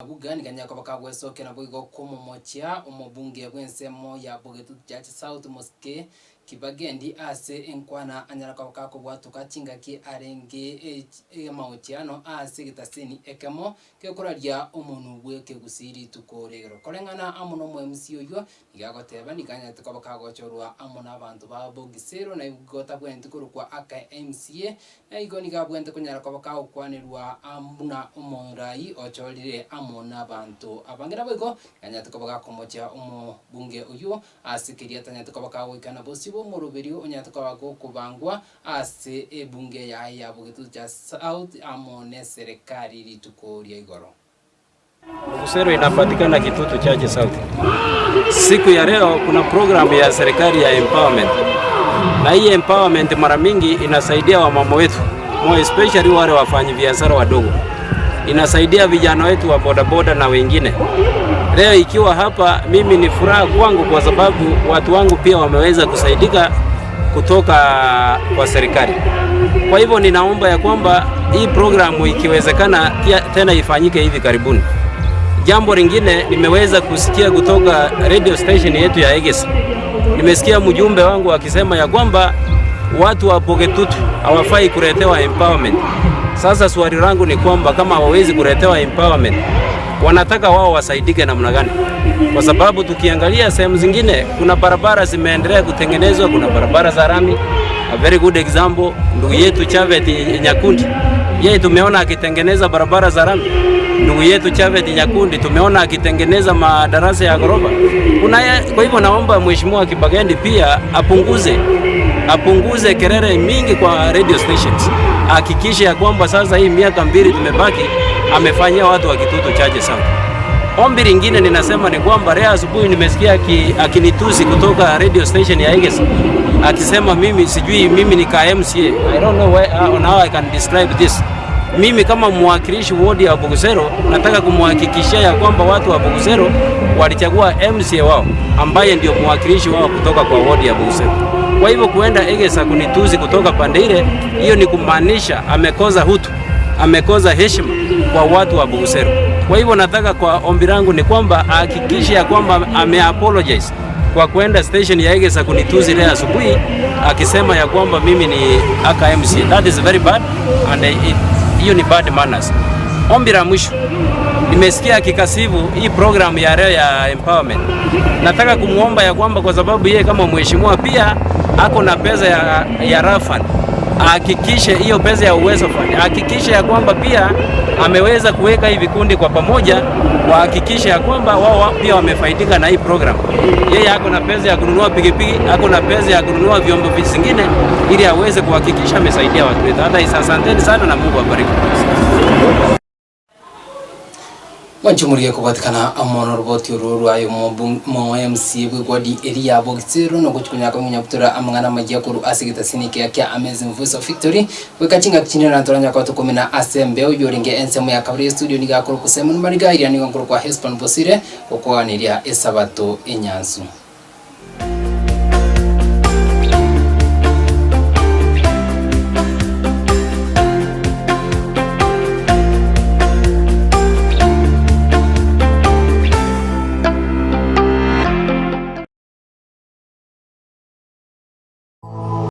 Abuga nigo anyare koba kagwesokia naboigo komomochia omobunge bw'ensemo ya Bogetutu Church South Mosike Kibagendi ase enkwana anyare koba kakobwatoka chingaki arenge amaochiano ase egetaseni ekemo gekoraria omonwe bw'ekegusii rituko rigoro. Koreng'ana amo nomo MC oyio nigo agoteba nigo anyarete koba kagochorwa amo nabanto ba Bogisero na igo tabwenereti korokwa aka MCA Na igo nigo abwenerete konyara koba kagokwanerwa buna omorai ochorire amo nabanto abange. Naboigo nanyarete koba gakomochia omobunge oyio ase keria atanyarete koba kagoikana bosio bw'omoroberio onyarete koba gokobangwa ase ebunge yaye ya Bogetutu South amo neserekari rituko ria igoro. Busero inapatikana Kitutu Chache South. Siku ya leo kuna programu ya serikali ya empowerment, na hii empowerment mara mingi inasaidia wamama wetu more especially wale wafanyi biashara wadogo, inasaidia vijana wetu wa bodaboda na wengine. Leo ikiwa hapa, mimi ni furaha kwangu kwa sababu watu wangu pia wameweza kusaidika kutoka kwa serikali. Kwa hivyo ninaomba ya kwamba hii programu ikiwezekana tena ifanyike hivi karibuni. Jambo lingine nimeweza kusikia kutoka radio station yetu ya Egesa, nimesikia mjumbe wangu akisema ya kwamba watu wa Bogetutu hawafai kuletewa empowerment. Sasa swali langu ni kwamba kama hawawezi kuletewa empowerment, wanataka wao wasaidike namna gani? Kwa sababu tukiangalia sehemu zingine kuna barabara zimeendelea kutengenezwa, kuna barabara za rami. A very good example, ndugu yetu Chavet Nyakundi, yeye tumeona akitengeneza barabara za rami. Ndugu yetu Chavet Nyakundi tumeona akitengeneza madarasa ya ghorofa. Kuna kwa hivyo naomba Mheshimiwa Kibagendi pia apunguze kelele mingi kwa radio stations, hakikishe ya kwamba sasa hii miaka 2 tumebaki amefanyia watu wa Kitutu Chache sana. Ombi lingine ninasema ni kwamba leo asubuhi nimesikia akinitusi kutoka radio station ya Egesa akisema mimi sijui mimi ni ka MCA. I don't know why, on how I can describe this. Mimi kama mwakilishi wodi ya Bogusero nataka kumhakikishia ya kwamba watu wa Bogusero walichagua MCA wao ambaye ndio mwakilishi wao kutoka kwa wodi ya Bogusero. Kwa hivyo kuenda Egesa kunitusi kutoka pande ile, hiyo ni kumaanisha amekosa hutu, amekosa heshima kwa watu wa Bogusero. Kwa hivyo nataka kwa ombi langu ni kwamba ahakikishe ya kwamba ame apologize kwa kwenda station ya Egesa kunitusi leo asubuhi akisema ya kwamba mimi ni aka MCA. That is very bad and hiyo ni bad manners. Ombi la mwisho, nimesikia akikasifu hii program ya leo ya empowerment. Nataka kumuomba ya kwamba kwa sababu yeye kama mheshimiwa pia ako na pesa ya Rafan, ahakikishe hiyo pesa ya Uwezo Fund, ahakikishe ya kwamba pia ameweza kuweka hii vikundi kwa pamoja, wahakikishe ya kwamba wao pia wamefaidika na hii program. Yeye ako na pesa ya kununua pikipiki, ako na pesa ya kununua vyombo vingine, ili aweze kuhakikisha amesaidia watu wetu. Hata asanteni sana na Mungu awabariki. Mwanche morigie kobwatekana amo noroboti oro rwaye omo MC bw'egwadi eria ya Bogisero nogochi konyara komenya butora amang'ana amaya korwa ase egetasini ekeya kia Amazing Voice of Victory goika chingaki chinde na toranya koba tokomena ase embeo yorenge ensemo ya kabere estudio nigo akorokwa Simon Mariga iria nigo nkorokwa Hesbon Bosire gokoganeria esabato enyansu.